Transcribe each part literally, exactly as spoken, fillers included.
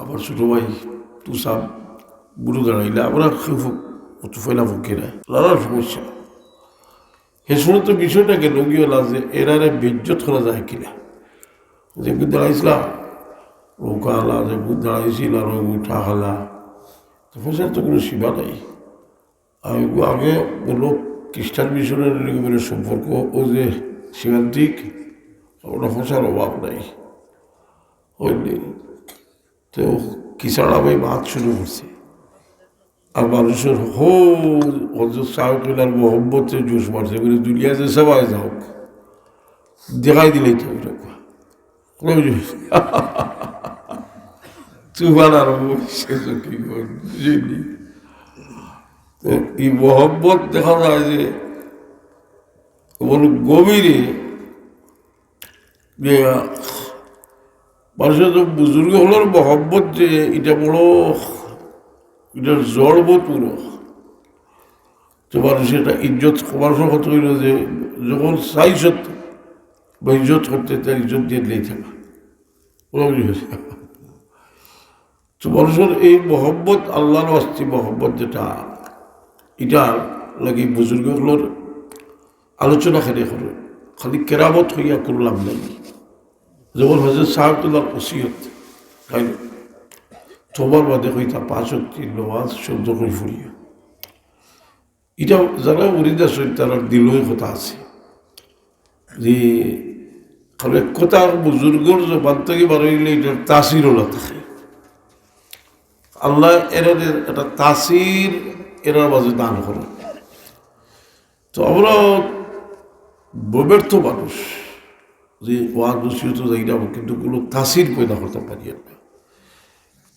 আমার ছোট ভাই তুষার বুড়ো দাঁড়াইলে আমরা কেউ ফ-, অত ফয়লা ফকির হয়, নানা সমস্যা। হে সময় তো বিষয়টা গেল গিয়ে না যে এরারে বেইজ্জত করা যায় কিনা, যে বুদ্ধ দাঁড়াইছিলাম, রোকা হালা, যে বুদ্ধ দাঁড়াইছিল আর ওই উঠা হালা, তো পয়সার তো কোনো সীমা নাই। আমি আগে বললো খ্রিস্টান মিশনারি মানে সম্পর্ক, ও যে সীমান্তিক, ওটা পয়সার অভাব নাই, হয়নি। তো কিসারা ভাই মাত শুরু করছে, আর মানুষের হো হজরত শাহরুখ খানের মহব্বতে জোশ মারছে, বলে দুনিয়া যে সবাই যাও, দেখাই দিলেই তো এরকম। কোনো কিছু তুফান আরম্ভ হয়েছে, তো কি বল, বুঝলি? তো এই মহব্বত দেখা যায় যে বড় গভীরে, যে মানুষের তো বুজুর্গ হলোর মহব্বত যে এটা বড়, এটা জড় বোধ পুরো। তো মানুষ এটা ইজ্জত, মানুষের কথা হইল যে যখন চাইছত বা ইজ্জত করতে, তার ইজ্জত দিয়ে দিলেই থাকা। ওরা বুঝে গেছে। তো মানুষের এই মহব্বত, আল্লাহর ওয়াস্তে মহব্বত যেটা, এটা লাগি বুজুর্গ হলোর আলোচনা খালি করো, খালি কেরামত হইয়া কোনো লাভ নাই। যেমন হজরত সাহেবুল্লাহর ওসিয়ত, তাই না? তোমার বাদে কইতা পাঁচ ওয়াক্ত নমাজ শুদ্ধ করে ফুরিও। এটা যারা মুরিদ আছেন, তারা দিলই কথা আছে যে কারণ এক কথা বুজুর্গর জবান থেকে বার হইলে এটার তাসির হলো থাকে। আল্লাহ এরাদের একটা তাসির এরার মাঝে দান করো। তো আমরা ব্যর্থ মানুষ, যে ওয়াজ নসিহত যাই না, কিন্তু কোনো তাসির পয়দা করতে পারি না।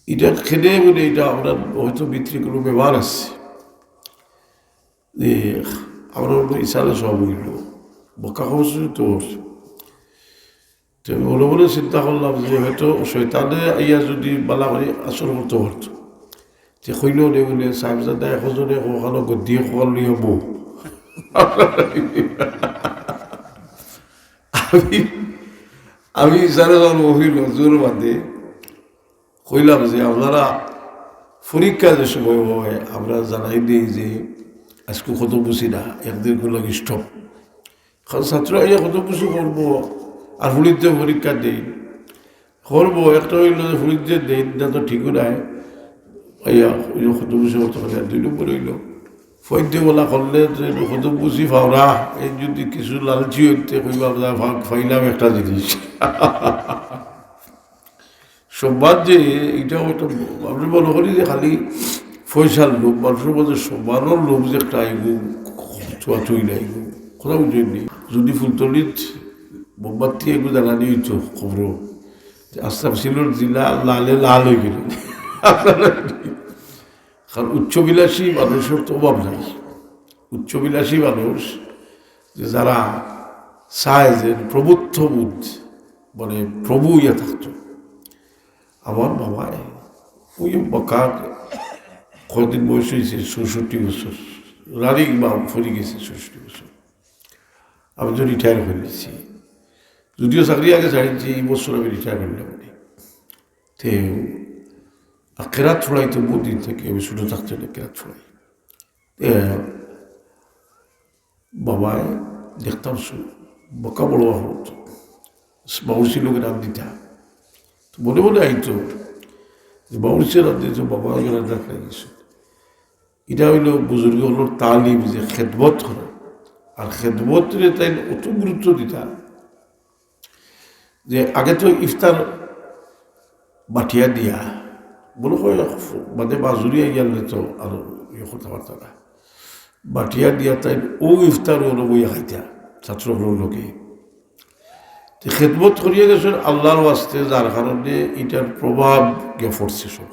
এটা খেলে বলে এটা আমরা হয়তো ভিতরে কোনো ব্যবহার আছে। যে আমরা হলো ইসালে সব হইল, বক্কা খবর তো। তো মনে মনে চিন্তা করলাম যে হয়তো শয়তানে আইয়া যদি বালা করে আসর করতে পারতো, তে কইল রে বলে, "সাহেবজাদা, এখন জনে কখনো গদ্দি কখন লইয়া বউ।" আমি, আমি ইসালে সব হইল জোর বাদে কইলাম যে আপনারা পরীক্ষা যে সময় হয়, আমরা জানাই দিই যে আজকে কত বুঝি না, একদিন কোনো স্টপ। কারণ ছাত্র আইয়া কত কিছু করবো, আর ফুড়িতে পরীক্ষা দেই করবো। একটা হইল যে ফুড়িতে দেই না তো ঠিকও নাই। আইয়া ওই যে কত কিছু করতে পারে, আর দুই নম্বর হইল ফৈদ্য বলা করলে যে কত বুঝি ফাওরা, এই যদি কিছু লালচি হইতে কইবা, আমরা ফা-, ফাইলাম একটা জিনিস। সম্মান যে, এটা একটা, আমরা মনে করি যে খালি পয়সার লোভ, মানুষের মধ্যে সম্মানের লোভ যে একটা আইব, ছোঁয়াছুঁই নাই, কথা বুঝেননি। যদি ফুলতলিত মোমবাতি এগু জ্বালানি হইতো খবর, আস্তা সিলর জিলা লালে লাল হয়ে গেল। কারণ উচ্চবিলাসী মানুষের তো অভাব নাই। উচ্চবিলাসী মানুষ যে যারা চায় যে প্রভুত্ববোধ, মানে প্রভু ইয়ে থাকতো। আমার বাবায় ওই বাকার কদিন বয়স হয়েছে, চৌষট্টি বছর, রানিং বা ফুরি গেছে চৌষট্টি বছর। আমি তো রিটায়ার করে দিচ্ছি, যদিও চাকরি আগে ছাড়িয়েছি, এই বছর আমি রিটায়ার করলাম। তে আর কেরাত ছড়াই তো বহুত দিন থেকে, আমি ছোটো থাকতে না কেরাত ছড়াই। এ, বাবায় দেখতাম সু-, বকা বড় হতো, বাউসি লোকে রাত দিতা। তো মনে মনে আইতো যে বাউসি রাত দিত, বাবা এখানে রাত লাগিয়েছে। এটা হইল বুজুর্গ হলোর তালিম, যে খেদমত করে। আর খেদমতরে তাই অত গুরুত্ব দিতা যে আগে তো ইফতার বাটিয়া দিয়া, মনে হয় বাদে বাজুরি আইয়ালে তো আর ইয়ে করতে পারত না। বাটিয়া দিয়া তাই ও ইফতার হলো বইয়া খাইতা ছাত্র হলোর লোকে। তো খেদমত করিয়া গেছেন আল্লাহর ওয়াস্তে, যার কারণে এটার প্রভাব গিয়া পড়ছে সব।